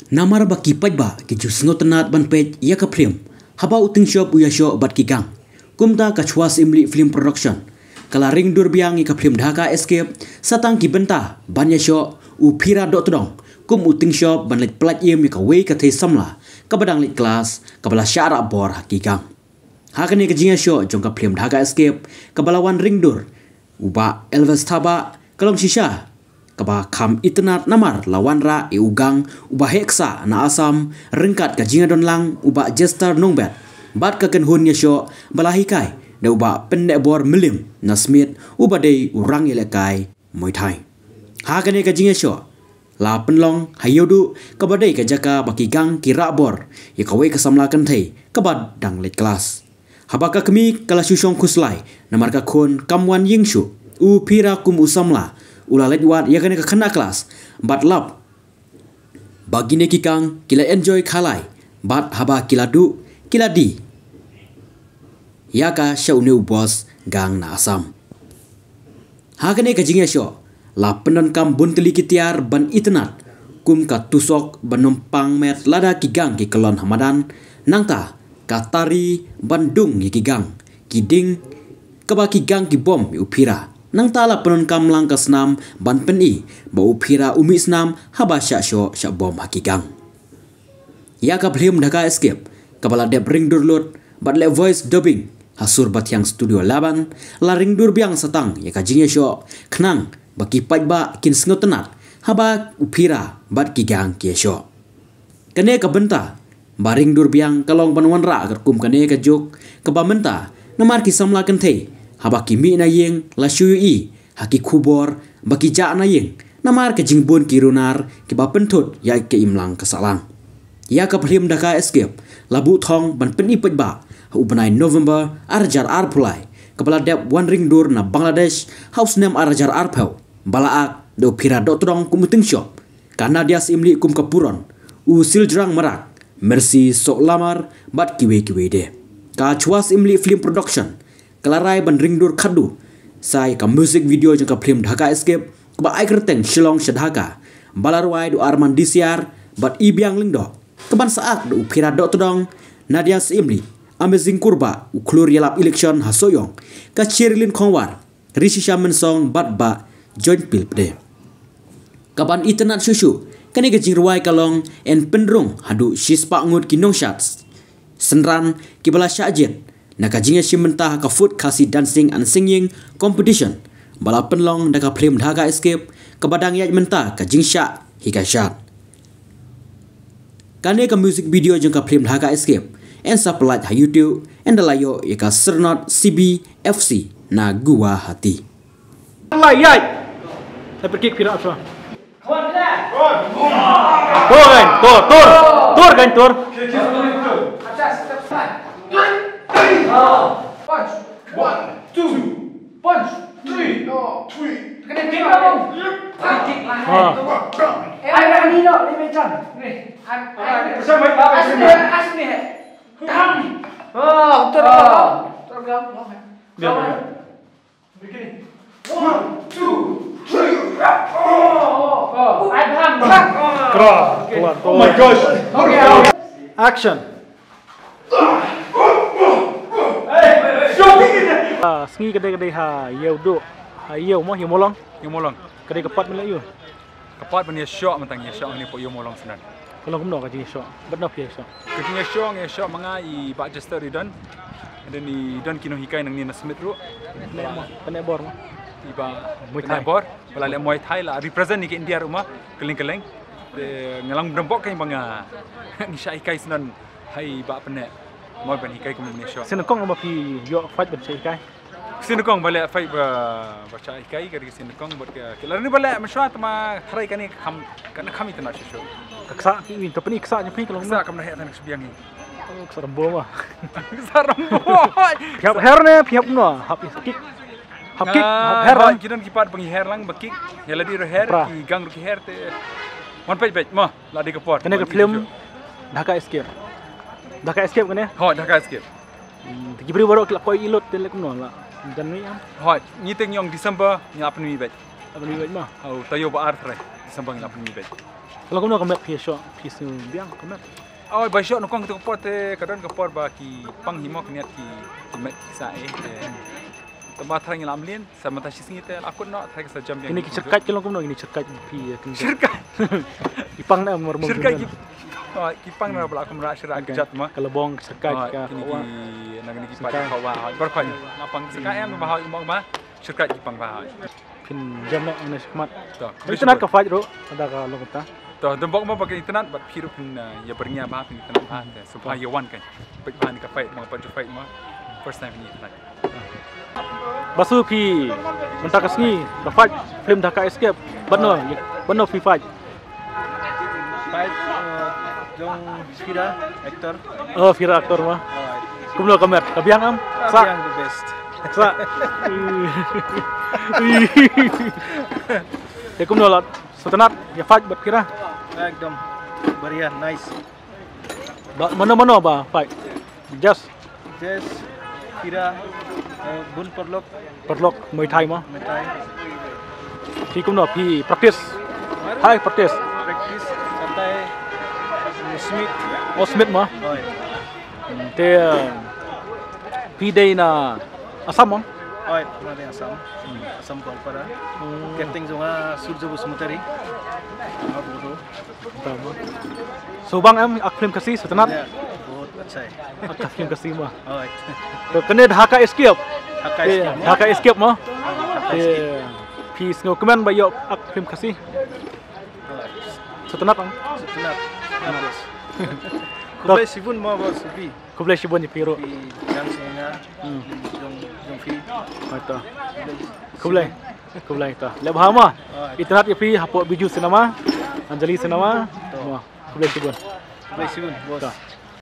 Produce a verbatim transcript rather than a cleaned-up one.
Namar ba ki paidbah ki ju sngewtynnad ban peit ïa ka phlim haba u Tyngshop u ïashoh bad ki gang. Kumta ka Chwa Syiemlieh Film Production ka la ring dur biang ïa ka phlim Dhaka Escape sa tang ki bynta ban ïashoh u Phira Dohtdong kum u Tyngshop ban leit pyllait im ïa kawei ka thei samla kaba dang leit klas kaba la shah rah bor ha ki gang. Ha kane ka jingïashoh jong ka phlim Dhaka Escape kaba la wan ring dur u Bah Elvis Thabah, ka long shisha kaba kham itynnad namar la wanrah ïa u gang uba heh ksah na Assam ryngkat ka jingïadon lang u Bah Jester Nongbet bad ka kynhun ïashoh ba la hikai da u Bah Pynneh Bor Mylliem na Smit uba dei u rangïalehkai Muay Thai. Ha kane ka jingïashoh la pynlong ha Ïewduh kaba dei ka jaka ba ki gang ki rah bor ïa kawei ka samla kynthei kaba dang leit klas. Haba ka kmie ka la shu shong khuslai namar ka khun kam wan ïing shuh, u Phira kum u samla u la leit wad ïa kane ka khynnah klas bad lap ba kine ki gang ki la enjoy khalai bad haba ki la duh ki la die ïa ka sha une u boss gang na Assam. Ha kane ka jingïashoh la pyndonkam bun tylli ki tiar ban itynnad kum ka tusok ban ym pang met lada ki gang ki kyllon ha madan, nangta ka tari ban dung ïa ki gang, ki dieng kaba ki gang ki bom ïa u Phira. Nangta la pyndonkam lang ka snam ban pyni ba u Phira u mih snam haba shah shoh shah bom ha ki gang. Ïa ka phlim Dhaka Escape kaba la dep ring dur lut bad leh voice dubbing ha Sur Bathiang Studio Laban, la ring dur biang sa tang ïa ka jingïashoh khnang ba ki paidbah kin sngewtynnad haba u Phira bad ki gang ki ïashoh. Kane ka bynta ba ring dur biang ka long ban wanrah katkum kane ka juk kaba mynta namar ki samla kynthei haba ki mih na ïing la shu ïohi ha ki khubor ba ki jah na ïing namar ka jingbun ki runar kiba pynthut ïa ka imlang ka sahlang. Ïa ka phlim Dhaka Escape la buh thong ban pyni paidbah ha u bnai November ar hajar arphew lai kaba la dep wan ring dur na Bangladesh ha u snem ar hajar arphew ba la ak da u Phira Dohtdong kum u Tyngshop, ka Nadia Syiemlieh kum ka Puron, u Siljrang Marak, Mercy Sohlamar bad kiwei kiwei de. Ka Chwa Syiemlieh Film Production ka la rai ban ring dur khatduh sa ïa ka music video jong ka phlim Dhaka Escape kaba ai kyrteng Shillong sha Dhaka, ba la rwai da u Arman Disiar bad Ibiang Lyngdoh, kaban sa ak da u Phira Dohtdong, Nadia Syiemlieh, Amazing Kurbah, u khlur ïalap election ha Sohiong, ka Sherilyn Khongwar, Rishisha Mynsong bad Bah Joinpil Pde. Kaban itynnad shuh shuh, kane ka jingrwai ka long yn pynrung haduh shispah ngut ki nongshad synran kiba la shah jied na ka jingïashim bynta ha ka Food Khasi Dancing and Singing Competition ba la pynlong da ka phlim Dhaka Escape kaba dang ïaid mynta ka jingshah hikai shad. Kane ka music video jong ka phlim Dhaka Escape yn sa pyllait ha YouTube, yn da la ïoh ïa ka syrnod C B F C na Guwahati. La ïaid. Sa pergi kira apa? Tur kan, tur, tur. Tur kan, tur. One, two, punch, three, three. Kena kick lah, Bang. Kick lah. Ah. Eh, ada ni, no, ni macam. Ni. Asli, asli. Tam. Oh, betul. Betul. Biar, biar. Begini. One, two, three. Oh, oh, oh. Keras. Oh my gosh. Okay. Action. Ah, sngi ka dei ka dei ha Ïewduh. Ha Ïew mo, Ïew Mawlong. Ïew Mawlong. Ka dei ka pat mynta ïew. Ka pat ban ïashoh mynta ngi ïashoh ngi poi Ïew Mawlong sngewbha. Ka long kumno ka jingïashoh? Bad nop ïashoh. Ka jingïashoh ngi ïashoh ma nga i Bah Jester i don. And then i don ki nonghikai nangne na Smit ruh. Pynneh Bor mo. I Bah Muay Thai. Pynneh Bor. Ba la leh Muay Thai la represent ïa ka India ruh mo. Kylleng kylleng. Te nga long bym bok kein ba nga ngi shah hikai sngewbha. Hai Bah Pynneh. Mo ban hikai kum ngi ïashoh. Sien kong ba phi ïoh fight ban shah hikai. Sien kong ba leh fight ba, ba shah hikai ka dei sien kong bad ka, ka la ni ba leh mynshuwa tang ma tharai kane kham, kane kham itynnad shuh shuh. Ka ksah ki wi, to pyni ksah jong phi ka long. Ksah kam da heh tang shu biang hi. Oh, ksah Rambo ma. Ksah Rambo. Phi hap her ne, phi hap no, hap kick. Hap kick, hap her. Ki don ki pat ba ngi her lang ba kick. Ïa lade ruh her, ki gang ruh ki her te. Wan peit peit mo, la dei ka por. Kane ka film Dhaka Escape. Dhaka Escape kane? Ho, Dhaka Escape. Hmm, te ki briew baroh ki la poi ïa lut te leh kumno la jan mih am? Hooid, ngi te ngi ong December ngi la pynmih beit. La pynmih beit ma? Hooid, taïew ba ar trai December ngi la pynmih beit. Ka long kumno ka met phi shuh, phi sngew biang ka met? Oi, ba shuh nyngkong kito ka por te ka don ka por ba ki pang hi mo ka niat ki, ki met ki sa eh. Te tang ba tharai ngi la mlien, sa mynta shi sngi te la kut noh, tharai ka sa jam biang. Kine ki shyrkait ki long kumno, kine ki shyrkait phi, eh, kine ki shyrkait. Ki pang na mar mong shyrkait ki, oh, ki pang na ba la kum ra shyrkait ki jait mo. Ka labong shyrkait ka kine ki, na kine ki pa ka wa, bar khoi. Na pang shyrkait em ba ha mo ba. Shyrkait ki pang ba. Phin jam noh ïa kane shakhmat. To, itynnad ka fight ruh, lada ka long kumta. To, dang bok mo ba ka itynnad, bad phi ruh phin, eh, ïa byrngia ba phin itynnad ba. Te, so ba ïa wan kan. Peit ba ni ka fight, mo pat ju fight mo. First time ni itynnad. Basu phi mynta ka sngi ka fight film Dhaka Escape. Bad no, bad no phi fight. Fight, uh, jong Fira, actor. Oh, Fira actor mo. Oh, kumno ka met? Ka biang em? Sa. Biang the best. Sa. Te kumno la? Sngewtynnat ïa fight bad Fira? Ekdom. बढ़िया, nice. Ba, mano mano ba fight? Just Jess, Fira, eh, bun paralok. Paralok, Muay Thai mo? Muay Thai. Phi kumno, phi practice? Hai, practice. Practice, katai, Smith. Oh, Smith mo? Oi. Hmm, te, eh, phi dei na Assam mo? Oi, na dei Assam. Hmm. Assam Goalpara. Hmm. Captain jong nga Surya Basumatary. Nga Bodo. Tama. So bang em ak film Khasi, sngewtynnat? Ya, bahut acha hai. Ak film Khasi mo. Oh, to kane Dhaka Escape. Dhaka Escape mo? Dhaka Escape mo. Dhaka Escape. Phi sngewkmen ba ïoh ak film Khasi? Sngewtynnat ang? Sngewtynnat. Khublei shibun mo ba subi. Khublei shibun ïa phi ruh. Phi jan sngewnya. Hmm. Jong, jong phi. Hooid to. Khublei. Khublei to. Leh bha mo. Itynnad ïa phi hapoh Bijou Cinema, Anjali Cinema. To. Mo. Khublei shibun. Khublei shibun, boss. To.